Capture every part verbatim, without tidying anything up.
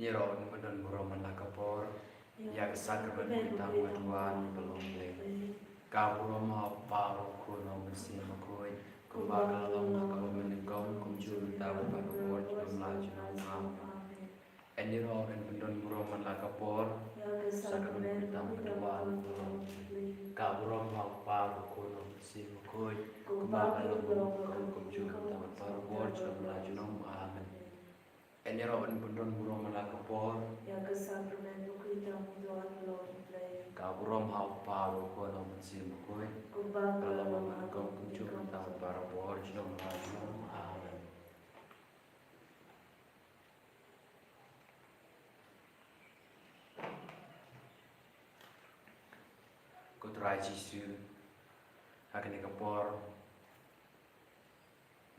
Ngi ruh ngin pyndon burom man la ka por ïa ka sakramen khuid tam ka duwan ka long Blei. Ka burom ha u Kpa, u Khun, u Mynsiem Bakhuid, kumba ka la long ha kaba mynnyngkong, kumjuh mynta bad barabor junom la junom. Amen. Ngi ruh ngin pyndon burom man la ka por ïa ka sakramen khuid tam ka duwan ka long Blei. Ka burom ha u Kpa, u Khun, u Mynsiem Bakhuid, kumba ka la long ha kaba mynnyngkong, kumjuh mynta bad barabor junom la junom. Amen. Ngi ruh ngin pyndon burom man la ka por ïa ka sakramen bakhuid tam ka duwan ka long Blei. Ka burom ha u Kpa, u Khun, u Mynsiem Bakhuid, kumba ka la long ha kaba mynnyngkong, kumjuh mynta bad barabor junom la junom. Amen. Ko Trai Jisu, ha kane ka por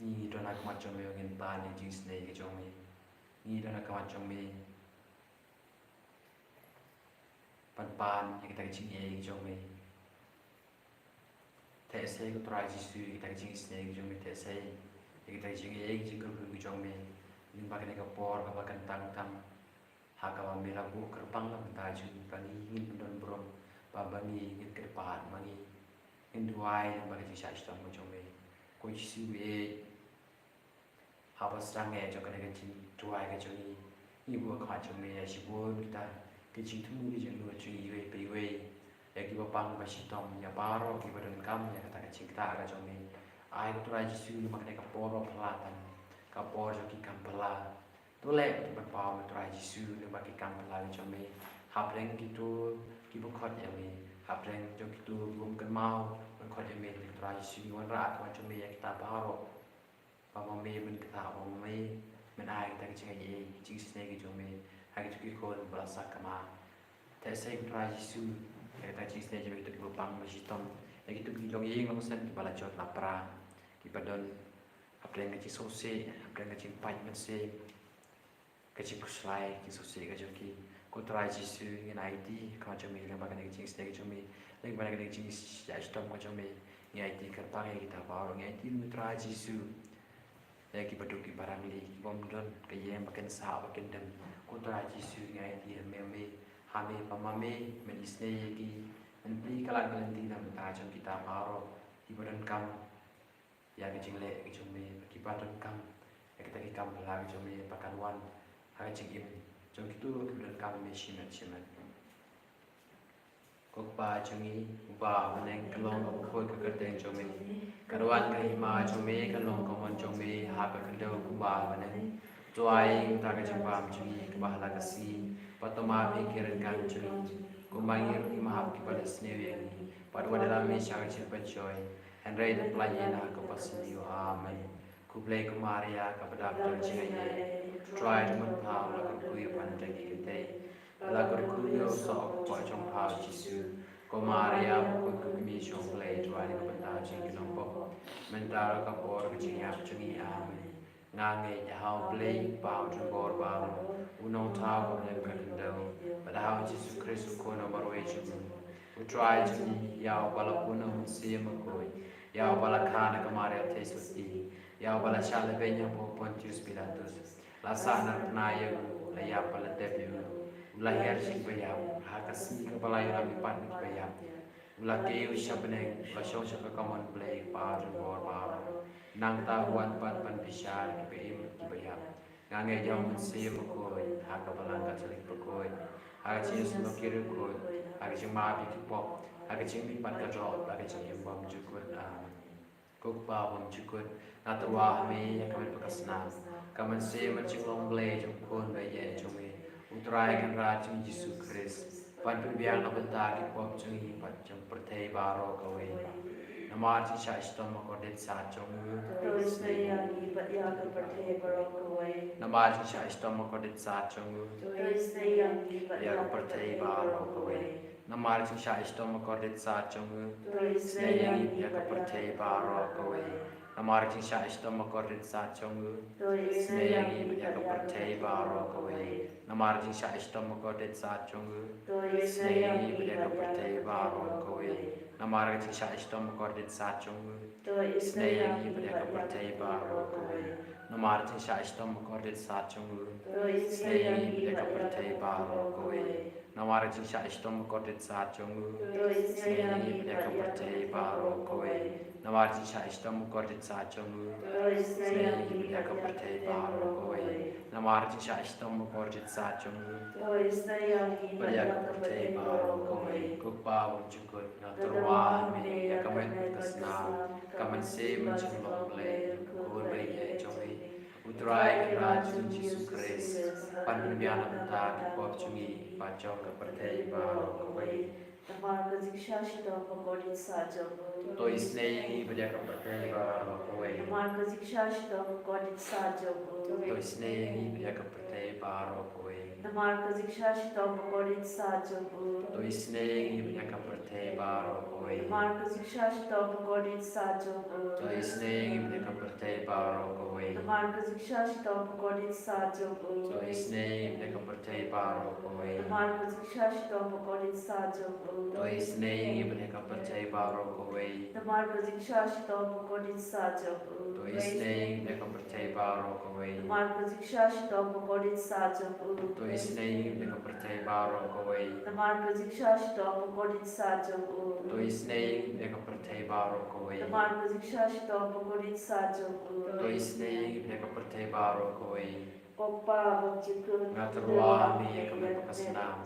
ngi don ha khmat jong me, ngin pan ïa ka jingisynei ka jong me. Ngi don ha khmat jong me ban pan ïa kata ka jingaiei ka jong me. Theh sei ko Trai Jisu ïa kata ka jingisynei ka jong me, theh sei ïa kata ka jingaiei ka jingkyrkhu ka jong me. Lyngba kane ka por kaba kyntang tam ha kaba me la buh kyrpang na ka bynta jong ngi, ba ngi ngin pyndon burom, ba, ba ngi ngin kyrpad, ba ngi ngin duwai lyngba ka jingshah shitom ka jong me. Ko Jisu, eh, haba sdang eh jong kane ka jingduwai ka jong ngi, ngi buh ha khmat jong me ïa shibun kita ki jingthmu ki jingangnud jong ngi iwei pa iwei, ïa kiba pang ba shitom, ïa baroh kiba donkam ïa kata ka jingktah ka jong me. Ai ko Trai Jisu, lyngba kane ka por ba phylla tam, ka por jong ki kam phylla, to leh ba ki pynpaw me Trai Jisu lyngba ki kam phylla ki jong me. Hapdeng kito kiba khot ïa me, hapdeng jong kito kiba bym kynmaw ban khot ïa me, Trai Jisu, ngi wanrah ha khmat jong me ïa kita baroh. Ba ma me men ktah, ba ma me men ai kita ki jingaiei, ki jingisynei ki jong me ha kito ki khun ba la sakma. Theh sei ko Trai Jisu ïa kita ki jingisynei jong me, kito kiba pang ba shitom, ïa kito ki longïing longsem kiba la jot la pra, kiba don hapdeng ka jingsngewsih, hapdeng ka jingpait mynsiem, ka jingkhuslai, ka jingsngewsih ka jong ki. Ko Trai Jisu, ngin aiti ha khmat jong me lyngba kane ka jingisynei ka jong me, lyngba kane ka jingshah shitom ka jong me. Ngi aiti kyrpang ïa kita baroh, ngi aiti ko Trai Jisu ïa kiba duk kiba rangli, kibym don ka ïing ba kin sah ba kin dem. Ko Trai Jisu, ngi aiti ha me, me, ha me, ba ma me men isynei ïa ki, men plie ka lad ka lynti na ka bynta jong kita baroh kiba donkam ïa ka jingleh ka jong me, ba kiba donkam ïa kita ki kam phylla ka jong me, ba kan wan ha ka jingim jong kito kiba donkam me shimet shimet. Ko Kpa jong ngi uba ha bneng, kan long ka pyrkhat ka kyrteng jong me, kan wan ka hima jong me, kan long ka mon jong me ha ka khyndew kumba ha bneng. To ai ïa ngi mynta ka jingbam jong ngi kaba ha la ka sngi, bad to map ïa ki ryngkat jong ngi kumba ngi ruh ngi map ïa kiba la sniew ïa ngi, bad wat ïalam ïa ngi sha ka jingpynshoi, hynrei to pyllait ïa ngi na ka basniew. Amen. Khublei ko Maria kaba dap da ka jingaiei, Trai jong me, pha la kyrkhu ïa pha na ki kynthei, la kyrkhu ïa u soh u kpoh jong pha u Jisu. Ko Maria bakhuid, ko kmie jong u Blei, to duwai na ka bynta jong ngi ki nongpop, mynta bad ha ka por ka jingïap jong ngi. Amen. Nga ngeit ha u Blei Kpa u don bor baroh, u Nongthaw uba ha ka khyndew, bad ha u Jisu Khrist u Khun u marwei jong u, u Trai jong ngi, ïa uba la pun na u Mynsiem Bakhuid, ïa uba la kha na ka Maria Theisotti, ïa uba la shah lehbeiñ hapoh Pontius Pilatus, la sahnarphna ïa u, la ïap bad la tep ïa u, u la hiar sha kiba ïap, ha ka sngi kaba la ïoh lam pat na kiba ïap, u la kiew sha bneng, u la shong sha ka kamon Blei Kpa u don bor baroh. Nangta u wan pat ban bishar ïa kiba im bad kiba ïap. Nga ngeit ha u Mynsiem Bakhuid, ha ka Balang Katholik bakhuid, ha ka jingïaseng ki riewkhuid, ha ka jingmap ïa ki pop, ha ka jingmihpat ka doh, ha ka jingim bymjukut. Amen. Ko Kpa bymjukut, nga tyrwa ha me ïa ka met bad ka snam, ka mynsiem bad jinglong Blei jong u Khun ba ïeit jong me, u Trai Kynrad jong ngi Jisu Khrist, ban pynbiang na ka bynta ki pop jong ngi bad jong ka pyrthei baroh kawei. Namar ka jingshah shitom ha ka kordit sat jong u, to isynei ïa ngi bad ïa ka pyrthei baroh kawei. Namar ka jingshah shitom ha ka kordit sat jong u, to isynei ïa ngi bad ïa ka pyrthei baroh kawei. Namar ka jingshah shitom ha ka kordit sat jong u, to isynei ïa ngi bad ïa ka pyrthei baroh kawei. Namar ka jingshah shitom bakordit sat jong u, to isynei ïa ngi bad ïa ka pyrthei baroh kawei. Namar ka jingshah shitom bakordit sat jong u, to isynei ïa ngi bad ïa ka pyrthei baroh kawei. Namar ka jingshah shitom bakordit sat jong u, to isynei ïa ngi bad ïa ka pyrthei baroh kawei. Namar ka jingshah shitom bakordit sat jong u, to isynei ïa ngi bad ïa ka pyrthei baroh kawei. Namar ka jingshah shitom bakordit sat jong u, to isynei ïa ngi bad ïa ka pyrthei baroh kawei. Namar ka jingshah shitom bakordit sat jong u, to isynei ïa ngi bad ïa ka pyrthei baroh kawei. Namar ka jingshah shitom bakordit sat jong u, to isynei ïa ngi bad ïa ka pyrthei baroh kawei. Ko Kpa bymjukut, nga tyrwa ha me ïa ka met bad ka snam, ka mynsiem bad ka jinglong Blei jong u Khun baieid jong ngi, U Trai Kynrad jong ngi Jisu Khrist, ban pynbiang na ka bynta ki pop jong ngi bad jong ka pyrthei baroh kawei. Namar ka jingshah shitom bakordit sat jong u, to isynei ïa ngi bad ïa ka pyrthei baroh kawei. Namar ka jingshah shitom bakordit sat jong u, to isynei ïa ngi bad ïa ka pyrthei baroh kawei. Namar ka jingshah shitom bakordit sat jong u, to isynei ïa ngi bad ïa ka pyrthei baroh kawei. Namar ka jingshah shitom bakordit sat jong u, to isynei ïa ngi bad ïa ka pyrthei baroh kawei. Namar ka jingshah shitom bakordit sat jong u, to isynei ïa ngi bad ïa ka pyrthei baroh kawei. Namar ka jingshah shitom bakordit sat jong u, to isynei ïa ngi bad ïa ka pyrthei baroh kawei. Namar ka jingshah shitom bakordit sat jong u, to isynei ïa ngi bad ïa ka pyrthei baroh kawei. Namar ka jingshah shitom bakordit sat jong u, to isynei ïa ngi bad ïa ka pyrthei baroh kawei. Namar ka jingshah shitom bakordit sat jong u, to isynei ïa ngi bad ïa ka pyrthei baroh kawei. Namar ka jingshah shitom bakordit sat jong u, to isynei ïa ngi bad ïa ka pyrthei baroh kawei. Ko Kpa bymjukut, nga tyrwa ha me ïa ka met bad ka snam,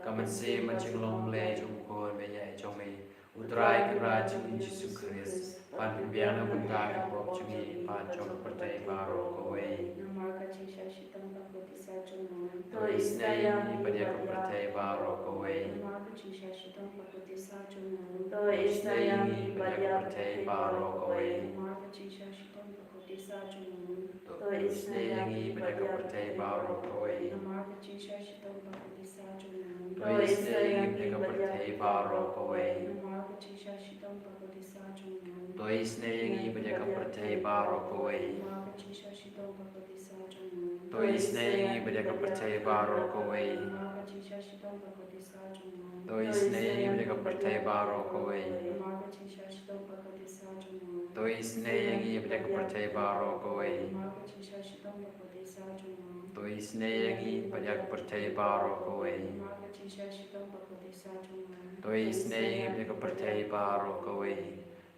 ka mynsiem bad jinglong Blei jong u Khun baieid jong me, U Trai Kynrad jong ngi Jisu Khrist, ban pynbiang na ka bynta ki pop jong ngi bad jong ka pyrthei baroh kawei. Namar ka jingshah shitom bakordit sat jong u, to isynei ïa ngi bad ïa ka pyrthei baroh kawei. Namar ka jingshah shitom bakordit sat jong u, to isynei ïa ngi bad ïa ka pyrthei baroh kawei. Namar ka jingshah shitom bakordit sat jong u, to isynei ïa ngi bad ïa ka pyrthei baroh kawei. Namar ka jingshah shitom bakordit sat jong u, to isynei ïa ngi bad ïa ka pyrthei baroh kawei. Namar ka jingshah shitom bakordit sat jong u, to isynei ïa ngi bad ïa ka pyrthei baroh kawei. Namar ka jingshah shitom bakordit sat jong u, to isynei ïa ngi bad ïa ka pyrthei baroh kawei. Namar ka jingshah shitom bakordit sat jong u, to isynei ïa ngi bad ïa ka pyrthei baroh kawei. Namar ka jingshah shitom bakordit sat jong u, to isynei ïa ngi bad ïa ka pyrthei baroh kawei. Namar ka jingshah shitom bakordit sat jong u, to isynei ïa ngi bad ïa ka pyrthei baroh kawei. Namar ka jingshah shitom bakordit sat jong u, to isynei ïa ngi bad ïa ka pyrthei baroh kawei.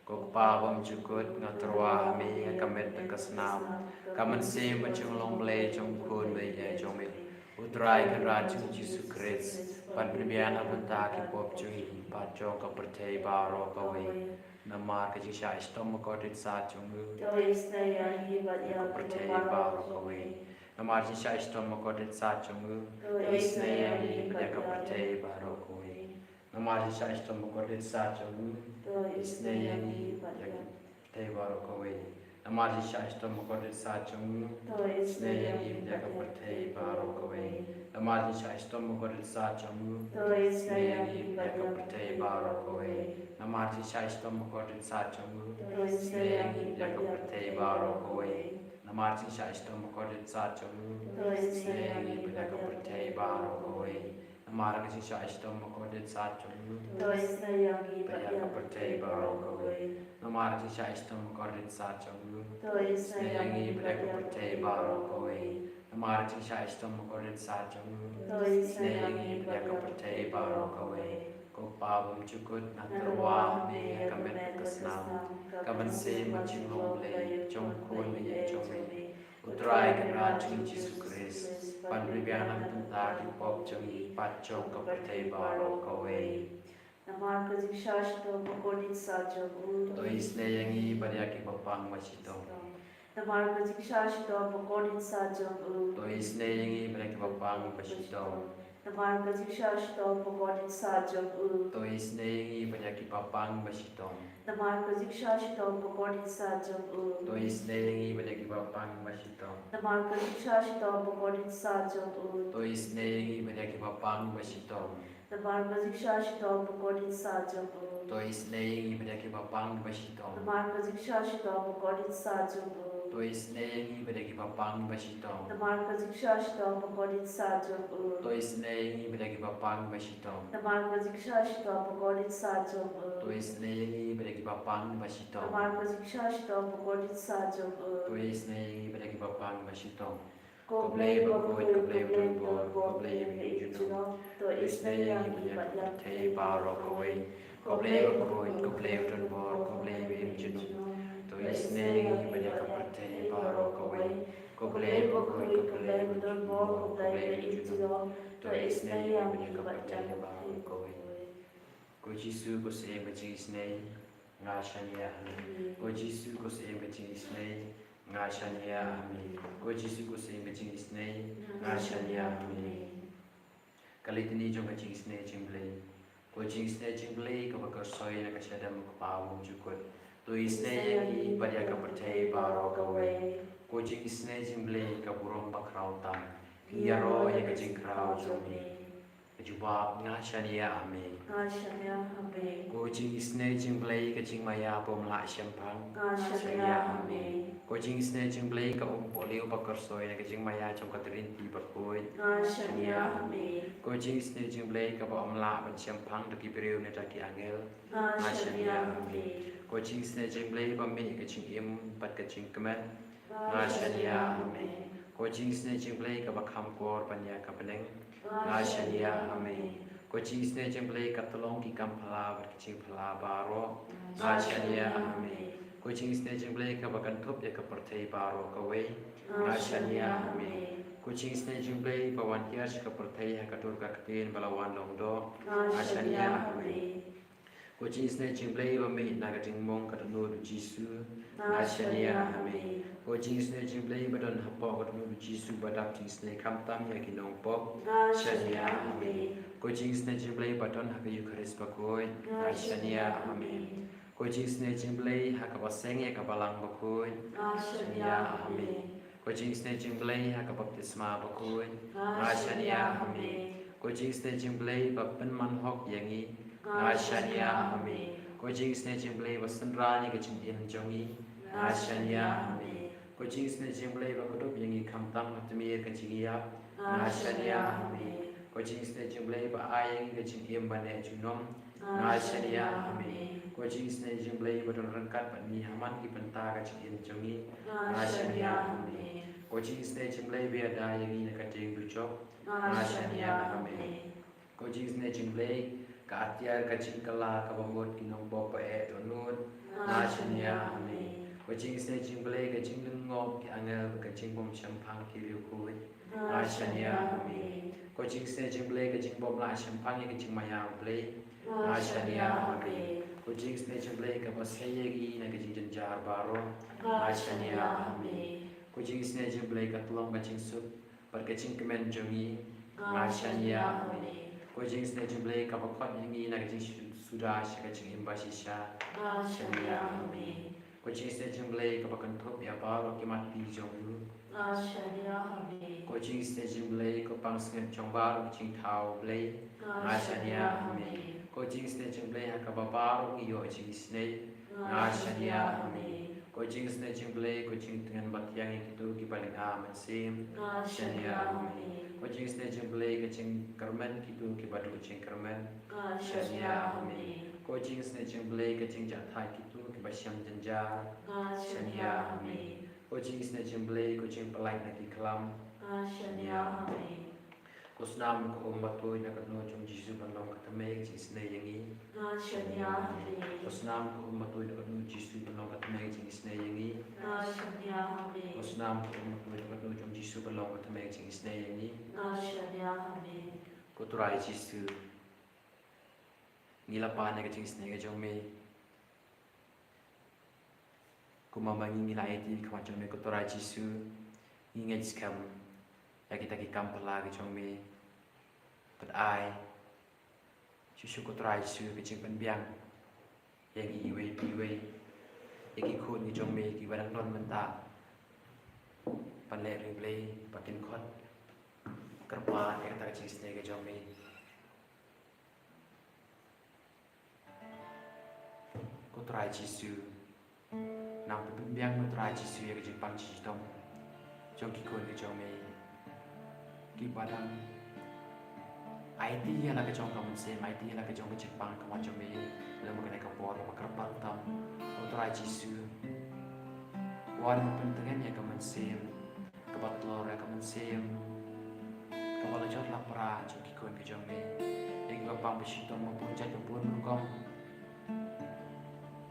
Ko Kpa bymjukut, nga tyrwa ha me ïa ka met bad ka snam, ka mynsiem bad jinglong Blei jong u Khun baieid jong me, U Trai Kynrad jong ngi Jisu Khrist, ban pynbiang na ka bynta ki pop jong ngi bad jong ka pyrthei baroh kawei. Namar ka jingshah shitom bakordit sat jong u, to isynei ïa ngi bad ïa ka pyrthei baroh kawei. Namar ka jingshah shitom bakordit sat jong u, to isynei ïa ngi bad ïa ka pyrthei baroh kawei. Namar ka jingshah shitom bakordit sat jong u, to isynei ïa ngi bad ïa ka pyrthei baroh kawei. Namar ka jingshah shitom bakordit sat jong u, to isynei ïa ngi bad ïa ka pyrthei baroh kawei. Namar ka jingshah shitom bakordit sat jong u, to isynei ïa ngi bad ïa ka pyrthei baroh kawei. Namar ka jingshah shitom bakordit sat jong u, to isynei ïa ngi bad ïa ka pyrthei baroh kawei. Namar ka jingshah shitom bakordit sat jong u, to isynei ïa ngi bad ïa ka pyrthei baroh kawei. Namar ka jingshah shitom bakordit sat jong u, to isynei ïa ngi bad ïa ka pyrthei baroh kawei. Namar ka jingshah shitom bakordit sat jong u, to isynei ïa ngi bad ïa ka pyrthei baroh kawei. Namar ka jingshah shitom bakordit sat jong u, to isynei ïa ngi bad ïa ka pyrthei baroh kawei. Ko Kpa bymjukut, nga tyrwa ha me ïa ka met bad ka snam, ka mynsiem bad jinglong Blei jong u Khun baieid jong me, U Trai Kynrad jong ngi Jisu Khrist, ban pynbiang na ka bynta ki pop jong ngi bad jong ka pyrthei baroh kawei. Namar ka jingshah shitom bakordit sat jong u, to isynei ïa ngi bad ïa kiba pang ba shitom. Namar ka jingshah shitom bakordit sat jong u, to isynei ïa ngi bad ïa kiba pang ba shitom. Namar ka jingshah shitom bakordit sat jong u, to isynei ïa ngi bad ïa kiba pang ba shitom. Namar ka jingshah shitom bakordit sat jong u, to isynei ïa ngi bad ïa kiba pang ba shitom. Namar ka jingshah shitom bakordit sat jong u, to isynei ïa ngi bad ïa kiba pang ba shitom. Namar ka jingshisha shitom ba kordit sah jong u. To isynei ïa ngi bad ïa kiba pang ba shitom. Namar ka jingshisha shitom ba kordit sah jong u. To isynei ïa ngi bad ïa kiba pang ba shitom. Namar ka jingshisha shitom ba kordit sah jong u. To isynei ïa ngi bad ïa kiba pang ba shitom. Namar ka jingshisha shitom ba kordit sah jong u. To isynei ïa ngi bad ïa kiba pang ba shitom. Namar ka jingshisha shitom ba kordit sah jong u. To isynei ïa ngi bad ïa kiba pang ba shitom. Ko Blei bakhuid, ko Blei badonbor, ko Blei ba im junom. To isynei ïa ngi bad ïa ka pyrthei baroh kawei. Ko Blei bakhuid, ko Blei badonbor, ko Blei ba im junom. To isynei ïa ngi bad ïa ka pyrthei baroh kawei. Ko Blei bakhuid, ko Blei badonbor, ko Blei ba im junom. To isynei ïa ngi bad ïa ka pyrthei baroh kawei. Ko Jisu, ko Syiem ka jingisynei, nga shaniah ha me. Ko Jisu, ko Syiem ka jingisynei, nga shaniah ha me. Ko Jisu, ko Syiem ka jingisynei, nga shaniah ha me. Ka litany jong ka jingisynei jong U Blei. Ko jingisynei jong U Blei kaba kyrsoi na ka shadem U Kpa Uba Jukut, to isynei ïa ngi bad ïa ka pyrthei baroh kawei. Ko jingisynei jong U Blei ka burom bakhraw tam, ïaroh ïa ka jingkhraw jong me. Ka jubab, nga shaniah ha me. Nga shaniah ha me. Ko jingisynei jong U Blei ka jingmaïa bym lah shemphang, nga shaniah ha me. Ko jingisynei jong U Blei ka um pohliew ba kyrsoi na ka jingmaïa jong ka Trinity bakhuid, nga shaniah ha me. Ko jingisynei jong U Blei kaba ym lah ban shemphang da ki briew ne da ki angel, nga shaniah ha me. Ko jingisynei jong U Blei ba mih ka jingim bad ka jingkmen, nga shaniah ha me. Ko jingisynei jong U Blei kaba kham kor ban ïa ka bneng, nga shaniah ha me. Ko jingisynei jong U Blei ka tyllong ki kam phylla bad ki jingphylla baroh, nga shaniah ha me. Ko jingisynei jong U Blei kaba kynthup ïa ka pyrthei baroh kawei, nga shaniah ha me. Ko jingisynei jong U Blei ba wan hiar sha ka pyrthei ha ka dur ka ktien ba la wan long doh, nga shaniah ha me. Ko jingisynei jong U Blei ba mih na ka jingmong ka dohnud U Jisu, nga shaniah ha me. Ko jingisynei jong U Blei ba don hapoh ka dohnud U Jisu ba dap jingisynei khamtam ïa ki nongpop, nga shaniah ha me. Ko jingisynei jong U Blei ba don ha ka Eukharist bakhuid, nga shaniah ha me. Ko jingisynei jong U Blei ha kaba seng ïa ka balang bakhuid, nga shaniah ha me. Ko jingisynei jong U Blei ha ka baptisma bakhuid, nga shaniah ha me. Ko jingisynei jong U Blei ba pynman hok ïa ngi, nga shaniah ha me. Ko jingisynei jong U Blei ba synran ïa ka jingim jong ngi, nga shaniah ha me. Ko jingisynei jong U Blei ba kdup ïa ngi khamtam ha tmier ka jingïap, nga shaniah ha me. Ko jingisynei jong U Blei ba ai ïa ngi ka jingim ba neh junom, nga shaniah ha me. Ko jingisynei jong U Blei ba don ryngkat bad ngi ha man ki bynta ka jingim jong ngi, nga shaniah ha me. Ko jingisynei jong U Blei ba ïada ïa ngi na ka dieng dujok, nga shaniah ha me. Ko jingisynei jong U Blei ka atiar ka jingkylla kaba mut ki nongpop ba eh dohnud, nga shaniah ha me. Ko jingisynei jong U Blei ka jinglyngngoh ki angel bad ka jingbym shemphang ki riewkhuid, nga shaniah ha me. Ko jingisynei jong U Blei ka jingbym lah shemphang ïa ka jingmaïa U Blei, nga shaniah ha me. Ko jingisynei jong U Blei kaba sei ïa ngi na ka jingjynjar baroh, nga shaniah ha me. Ko jingisynei jong U Blei ka tyllong ka jingsuk bad ka jingkmen jong ngi, nga shaniah ha me. Ko jingisynei jong U Blei kaba khot ïa ngi na ka jingsuda sha ka jingim bashisha, nga shaniah ha me. Ko jingisynei jong U Blei kaba kynthup ïa baroh ki mat ki jong u, nga shaniah ha me. Ko jingisynei jong U Blei ko pansngiat jong baroh ki jingthaw Blei, nga shaniah ha me. Ko jingisynei jong U Blei ha kaba baroh ngi ïoh jingisynei, nga shaniah ha me. Ko jingisynei jong U Blei ko jingtngen bathiang ïa kito kiba lynga mynsiem, nga shaniah ha me. Ko jingisynei jong U Blei ka jingkyrmen kito kiba duh jingkyrmen, nga shaniah ha me. Ko jingisynei jong U Blei ka jingjahthait kito kiba shem jynjar, nga shaniah ha me. Ko jingisynei jong U Blei ko jingpyllait na ki khlam, nga shaniah ha me. Ko snam ko um batuid na ka dohnud jong U Jisu ban long ka thymmei ka jingisynei ïa ngi, nga shaniah ha me. Ko snam ko um batuid na ka dohnud U Jisu ban long ka thymmei ka jingisynei ïa ngi, nga shaniah ha me. Ko snam ko um batuid na ka dohnud jong U Jisu ban long ka thymmei ka jingisynei ïa ngi, nga shaniah ha me. Ko Trai Jisu, ngi la pan ïa ka jingisynei ka jong me. Kumba ma ngi ngi la ïaid ha khmat jong me ko Trai Jisu, ngi ngeit skhem ïa kita ki kam phylla ki jong me. Bad ai shuh shuh ko Trai Jisu ka jingpynbiang ïa ngi iwei pa iwei, ïa ki khun ki jong me kiba dang don mynta, ban leh riewblei, ba kin khot kyrpad ïa kata ka jingisynei ka jong me. Trai Jisu. Nang pynbiang, ko Trai Jisu, ïa ka jingpang jingshitom jong ki khun ki jong me, kiba dang aiti ïa la ka jong ka mynsiem, aiti ïa la ka jong ka jingpang ka wan jong me. Lem kane ka por ba kyrpang tam, ko Trai Jisu, wan pyntngen ïa ka mynsiem kaba tlor, ïa ka mynsiem kaba la jot la pra jong ki khun ki jong me, ïa kiba pang ba shitom, ba bun jait, ba bun rukom.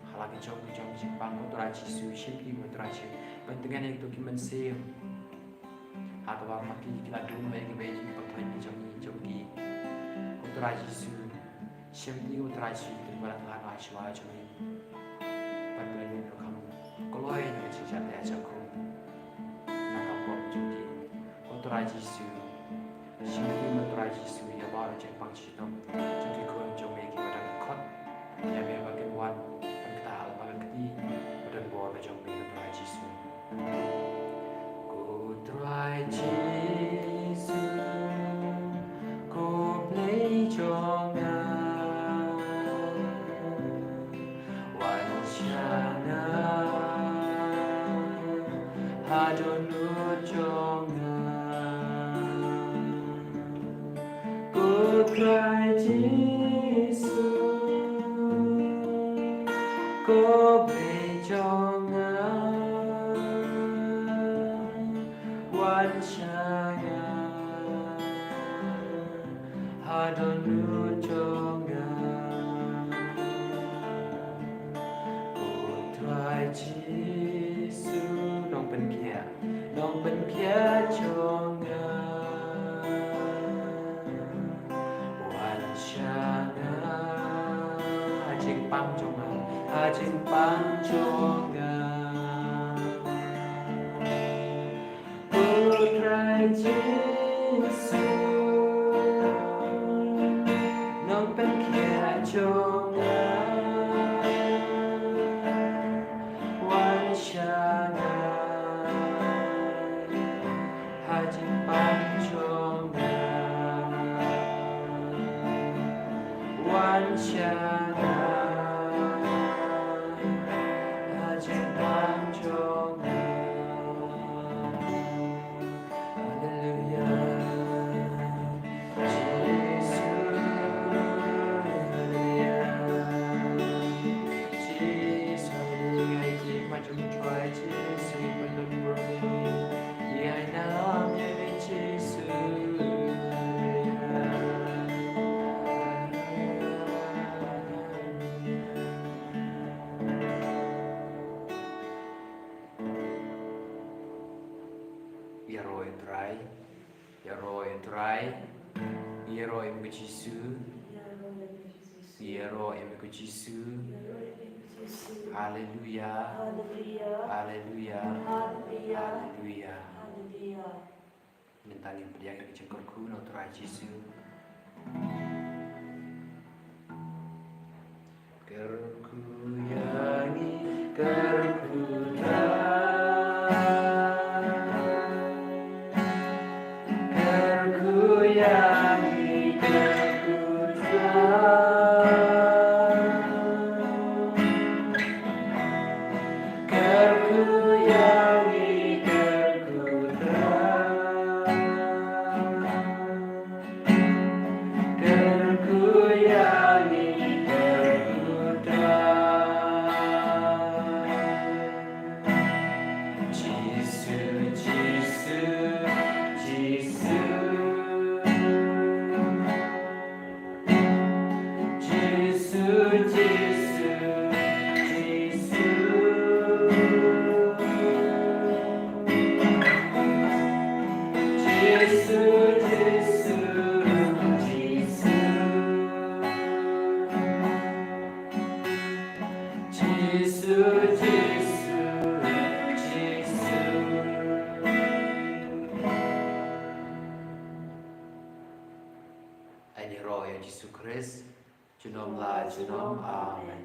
Ha la ka jong ka jong ka jingpang, ko Trai Jisu, shim ki, ko Trai Jisu, pyntngen ïa kito ki mynsiem ha kaba ma ki ki la dung, ïa kiba ïa ki, ba pang ki jong ki, jong ki, ko Trai Jisu, shim ki, ko Trai Jisu, ki ba la khlad ha shuwa jong ki. Ban pynlong ïa ka kam kloi ïa ka jingshaniah jong ka, na ka pop jong ki, ko Trai Jisu. Shim ki, ko Trai Jisu, ïa baroh jingpang jingdom jong ki khun jong me kiba dang khot ïa me ba kin wan ban ktah, ba kin kti ba don bor ka jong me, ko Trai Jisu. Ko Trai Jisu, ko Blei jong nga, wan sha nga, ha dohnud jong nga. Ko Trai Jisu, ko Blei jong nga, wan sha nga, ha dohnud jong nga. Ko Trai Jisu, nongpynkhiah, nongpynkhiah jong nga, wan sha nga, ha jingpang jong nga, ha jingpang jong nga. Ko Trai Jisu, nongpynkhiah jong nga, wan sha nga, ha jingpang jong nga, wan sha nga, ha jingpang jong nga. Haleluya. Jisu, haleluya. Jisu, haleluya. Ngi ïa ki ma jong u Trai Jisu, ngi pynlong bor ïa ngi. Ïa ngi nam ïa ngi Jisu. Haleluya. Ïaroh ïa u Trai. Ïaroh ïa u Trai. Ïaroh ïa me ko Jisu. Ïaroh ïa me ko Jisu. Haleluya. Haleluya. Haleluya. Mynta ngin pdiang ïa ka jingkyrkhu na u Trai Jisu. Kyrkhu ïa ngi, kyrkhu Trai. Kyrkhu ïa ngi, kyrkhu Trai. Kyrkhu ïa ngi, kyrkhu Trai. Kyrkhu ïa ngi, kyrkhu Trai. Jisu, Jisu, Jisu. Jisu, Jisu, Jisu. Jisu, Jisu, Jisu. Jisu, Jisu, Jisu. Ngi ïaroh ïa u Jisu Khrist junom la junom. Amen.